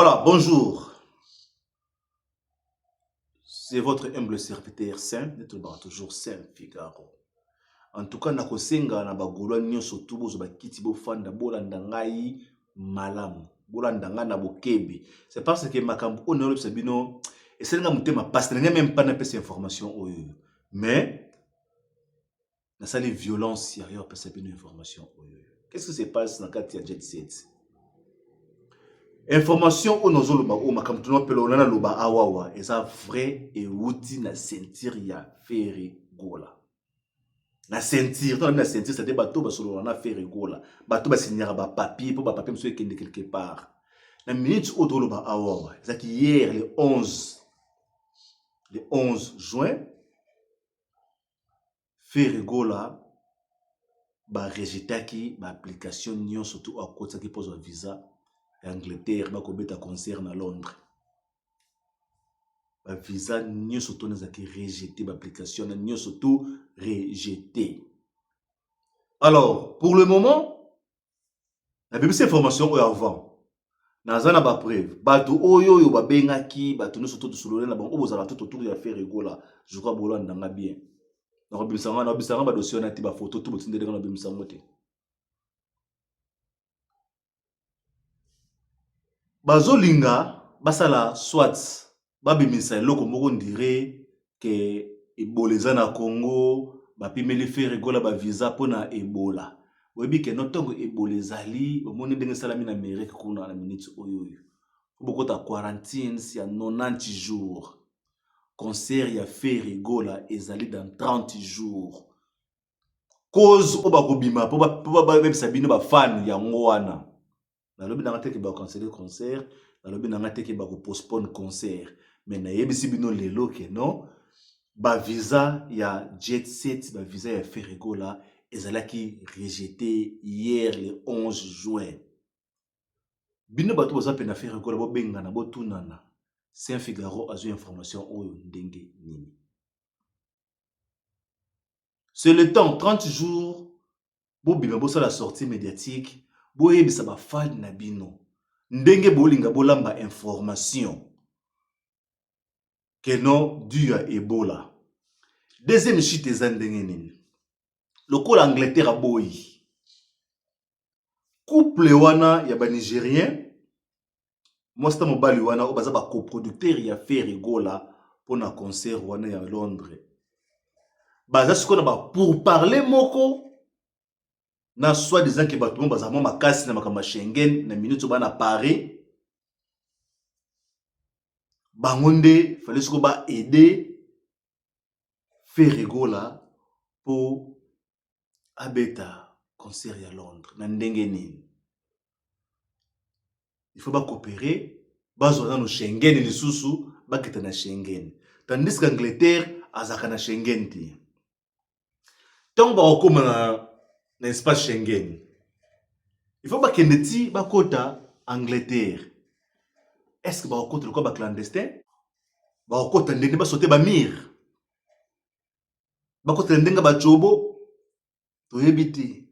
Voilà, bonjour. C'est votre humble serviteur Saint, netolobaka toujours Saint Figaro. En tout cas, nakosenga na bagolois nyonso tu bozwa bakiti bofanda bolanda ngai malamu, bolanda ngai na bokebi. C'est parce que makambo oyo nayolobisa bino esali ngai motema pasi, na ngai meme pas napesa information oyo. Mais nasali violence ya yo apesa bino information oyo. Qu'est-ce qui se passe na kati ya jet set? Information oyo nazoloba oyo makambo tuna pelo na naloba awawa eza vrai, ewuti na ceinture ya Ferre Gola. Na ceinture, tona na ceinture, c'est-à-dire bato basolola na Ferre Gola, bato basignaka ba papier mpo ba papier mosusu ekende quelque part. Na minute oyo toloba awawa ezalaki hier le 11, le 11 juin, Ferre Gola ba rejetaki ba application nyonso tu oyo akotisaki mpo azwa visa ya Angleterre bakobeta concert na Londres. Ba visa nyonso tu wana ezalaki rejete, ba application na nyonso tu rejete. Alors pour le moment nabimisi information oyo avant, naza na ba preuve bato oyo oyo babengaki bato nyonso to tosolole na bango oyo bozala tout autour ya Ferre Gola, je crois bolanda nga bien. Nakobimisa nga, nakobimisa nga ba dossier wana te, ba photo to botindeli nga, nabimisa yango te. Bazolinga basala soit babimisa eloko moko ndire ke Ebola eza na Congo, bapimeli Ferre Gola ba visa mpona Ebola. Boyebi ke no ntango Ebola ezali, bomoni ndenge esalami na Amerique kuna na minute oyo oyo. Bokota quarantines ya 90 jours. Concert ya Ferre Gola ezali dans 30 jours. Cause oyo bakobima mpo babebisa bino ba fan yango wana. Nalobi nanga te ke bakancele concert, nalobi nanga te ke bakopostpone concert, mais nayebisi bino lelo ke non, ba visa ya jet set, ba visa ya Ferre Gola ezalaki rejeté hier le 11 juin. Bino bato boza pena Ferre Gola, bobengana, botunana Saint Figaro azwi information oyo ndenge nini. C'est le temps, 30 jours, bobima bosala sortie médiatique, boyebisa ba fan na bino ndenge bolinga bolamba information que non du ya Ebola. Deuxième chute eza ndenge nini? Lokola Angleterre aboyi couple wana ya ba Nigérien, mwasi na mobali wana oyo baza ba coproducteur ya Ferre Gola mpona concert wana ya Londres, baza sikoyo na ba pourparler moko na soi disant ke bato mo bazala mwa makasi na makambo ya Schengen na minute oyo bana Paris, bango nde fallait sikoyo ba aider Ferre Gola po abeta concert ya Londres na ndenge nini. Il faut ba coopérer, bazwa nano Schengen lisusu, bakita na Schengen, tandis que Angleterre azalaka na Schengen te. Ntango bakokóma na espace Schengen, il faut bakende ti bakota Angleterre. Est-ce que bakokota lokola ba clandestin? Bakokota ndenge basote ba mire, bakota ndenge bacobo, toyebi te.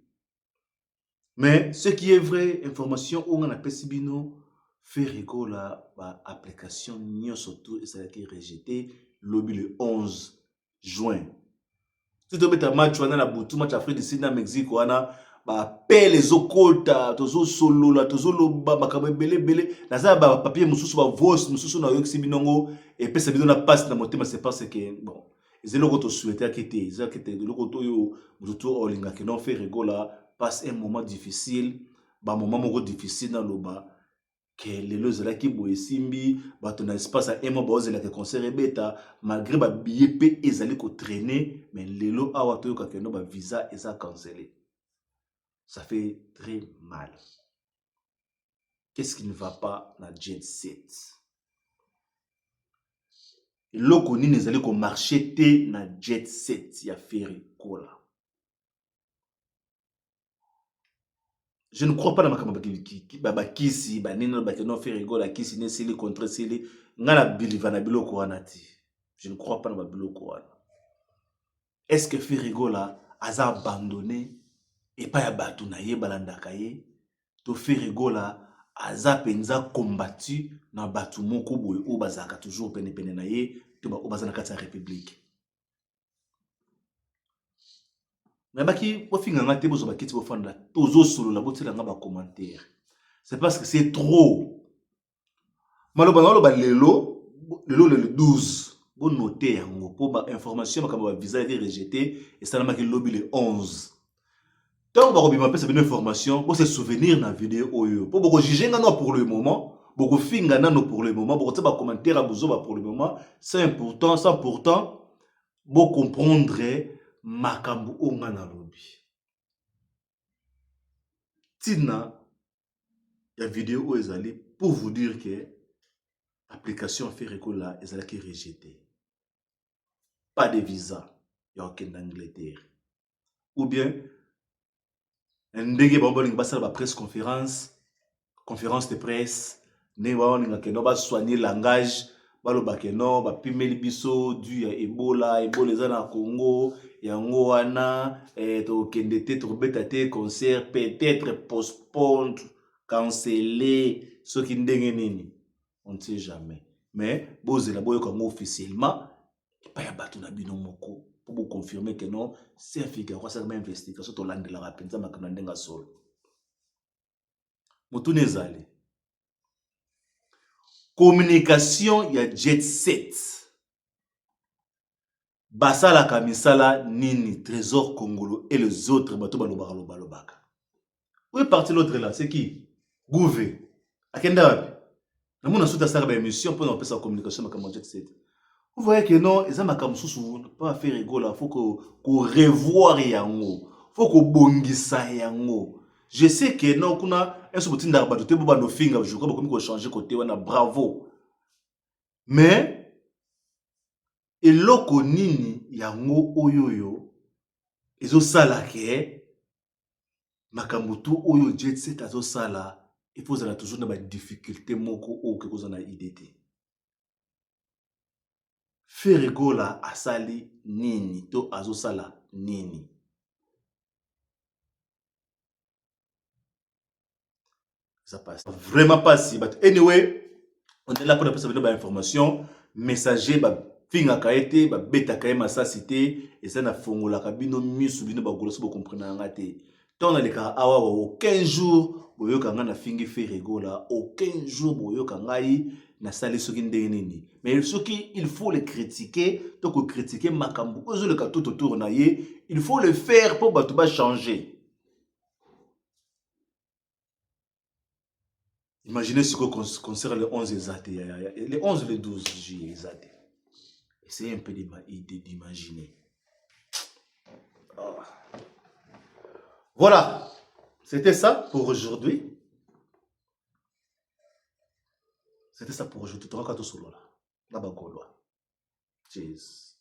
Mais ce qui est vrai, information oyo nga napesi bino, Ferre Gola ba application nyonso tu ezalaki rejeté lobi le 11 juin. Ti tobeta match wana na butu, match Afrique du Sud na Mexique wana, ba appel ezokota, tozosolola, tozoloba makambo ebele ebele. Naza ba papier mosusu, ba voice mosusu nayokisi bino ngo, epesa bino na passe na motema. C'est parce que bon, eza eloko tosouhaitaki te, ezalaki te eloko oyo moto to olingaki. Non, Ferre Gola passe un moment difficile, ba moment moko difficile. Naloba ke lelo ezalaki boye, esimbi bato na espace ya un mois baozelaka concert ebeta malgré ba billet mpe ezali kotraîner, mais lelo awa toyoka keno ba visa eza cancellé. Ça fait très mal. Qu'est-ce qui ne va pas na jet set? Eloko nini ezali komarche te na jet set ya Ferre Gola? Je ne crois pas na makambo bakisi banini bakeno Ferre Gola kisi ne esili contre esili. Ngai na biliva na biloko wana te, je ne crois pas na babiloko wana. Est-ce que Ferre Gola aza abandonné epai ya bato na ye balandaka ye, to Ferre Gola Aza mpenza combattu na bato moko boye oyo bazalaka toujours penepene na ye to baoyo baza na kati ya république. Nayebaki bofinga nga te, bozwa bakiti bofanda, tozosolola, botiela nga bacommentaire. C'est parce que c'est trop. Maloba naoloba lelo lelo le 12, bonote yango mpo bainformation makambo ya bavisa eke rejete esalamaki lobi le 11. Ntango bakobima pesa bino information, bose souvenir na video oyo mpo bokojuge nga no pour le moment, bokofinga nano pour le moment, bokotia bacommentaire ya bozoba pour le moment, sans important, sans pourtant bocomprendre makambo oyo nga nalobi. Ntina ya video oyo ezali pour vous dire que application Ferre Gola ezalaki rejetée, pas de visa ya kokende Angleterre. Ou bien ndenge bango balingi basala ba presse conférence, conférence de presse, ndenge bango balinga kendo basoigne langage, baloba ke non, bapimeli biso du ya Ebola, Ebola eza na Congo, yango wana tokokende te, tokobeta te concert, peut-être postpone, cancellé, soki ndenge nini, on ne sait jamais. Mais bozela boyoka yango officiellement epai ya bato na bino moko mpo boconfirme ke non, Saint Figaro asalaka ba investigation, tolandelaka mpenza makambo na ndenge ya solo. Motuna ezali communication ya jet set basalaka misala nini? Trésor Kongolo et les autres bato balobaka lobalobaka. Où est parti l'autre là? C'est qui? Gouve akenda wapi? Namona soki asalaka baémission mpona kopesa communication makambo ya jet set. Vous voyez que non, eza makambo mosusu pas Ferre Gola, faut ko revoir yango, faut kobongisa yango. Je sais que non, kuna eso botindaka bato te bo bando finga, je crois bokomi kochanger côté wana, bravo. Mais eloko nini yango oyo oyo ezosala ke makambo tu oyo jet set azosala, il faut ozala toujours na badifficulté moko oyo okoki kozala na idée te? Ferre Gola asali nini to azosala nini? Eza pasi, vraiment pasi. But anyway, on est là mpona pesa bino bainformation. Messager bafingaka ye te, babetaka ye masasi te, eza na fongolaka bino misu, bino bagolo so bokomprena yanga te. Ntango nalekaka awa, aucun jour boyoka ngai nafingi Ferre Gola, aucun jour boyoka ngai nasali soki ndenge nini. Mais soki il faut le critiquer to kocritiquer makambo oyo ezoleka tout autour na ye, il faut le faire mpo bato bachanger. Imaginez sikoyo concert le 11 eza te, le 11, le 12 juillet eza te. Essayez un peu d'imaginer. Oh. Voilà, c'était ça pour aujourd'hui. C'était ça pour aujourd'hui. Toka tosolola na bagolwa. Cheers.